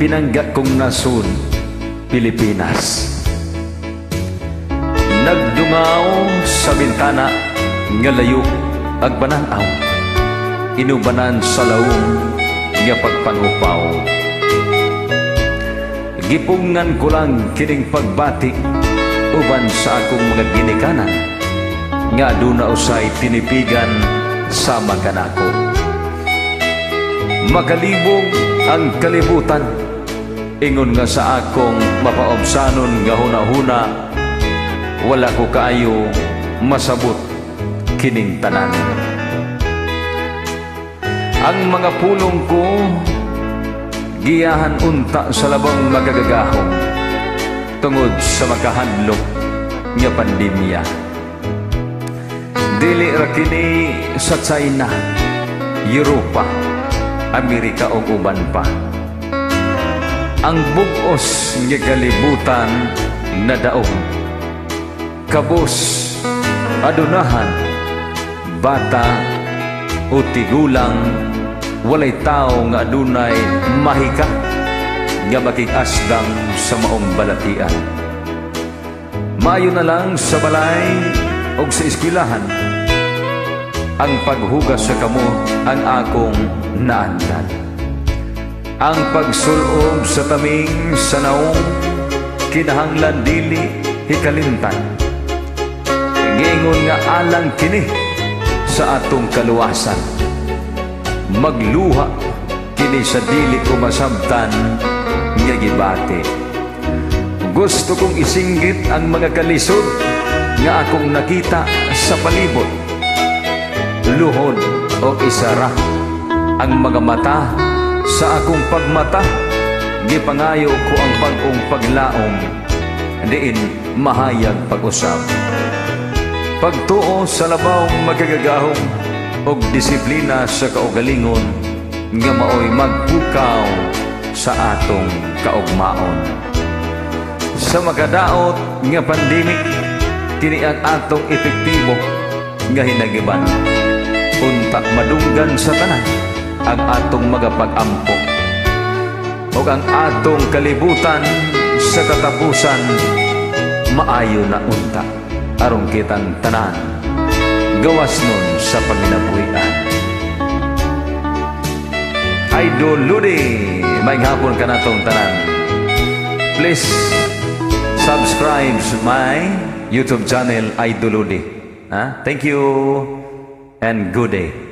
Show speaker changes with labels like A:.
A: Pinangga kong nasod, Pilipinas. Nagdungaw sa bintana nga layo ag bananaw, inubanan sa lawom nga pagpangupaw. Gipungan ko lang kining pagbati uban sa akong mga ginikanan nga aduna usay tinipigan sama kanako. Makalibog ang kalibutan, ingon nga sa akong mapaobsanon nga hunahuna, wala ko kaayo masabot kining tanan. Ang mga pulong ko giyahan unta sa labang magagagahom tungod sa makahadlok nga pandemya. Dili ra kini sa China, Europa, Amerika ug uban pa. Ang bug-os nga kalibutan nadaog. Kabos adunahan, bata o tigulang, walay tao nga adunay mahika nga makig-asdang sa maong balatian. Maayo na lang sa balay o sa eskwelahan ang paghugas sa kamot ang akong naandan. Ang pagsulob sa taming sa naong kinahanglan dili hikalintan. Giingon nga alang kini sa atong kaluwasan. Magluha kini sa dili ko masabtan nga gibati. Gusto kong isinggit ang mga kalisod nga akong nakita sa palibot. Luhod o isara ang mga mata sa akong pagmata. Gipangayo ko ang bag-ong paglaom diin mahayag pag-usab. Pagtuo sa labawng magagagahom og disiplina sa kaugalingon nga maoy magpukaw sa atong kaugmaon. Sa makadaot nga pandemic, kini ang atong epektibo nga hinagiban. Unta madunggan sa tanan ang atong mga pag-ampo ug ang atong kalibutan sa katapusan maayo na unta aron kitang tanan gawas nun sa panginabuhian. Idol Ludi, may hapon ka natong tanan. Please subscribe my YouTube channel, Idol Ludi. Ha? Thank you and good day.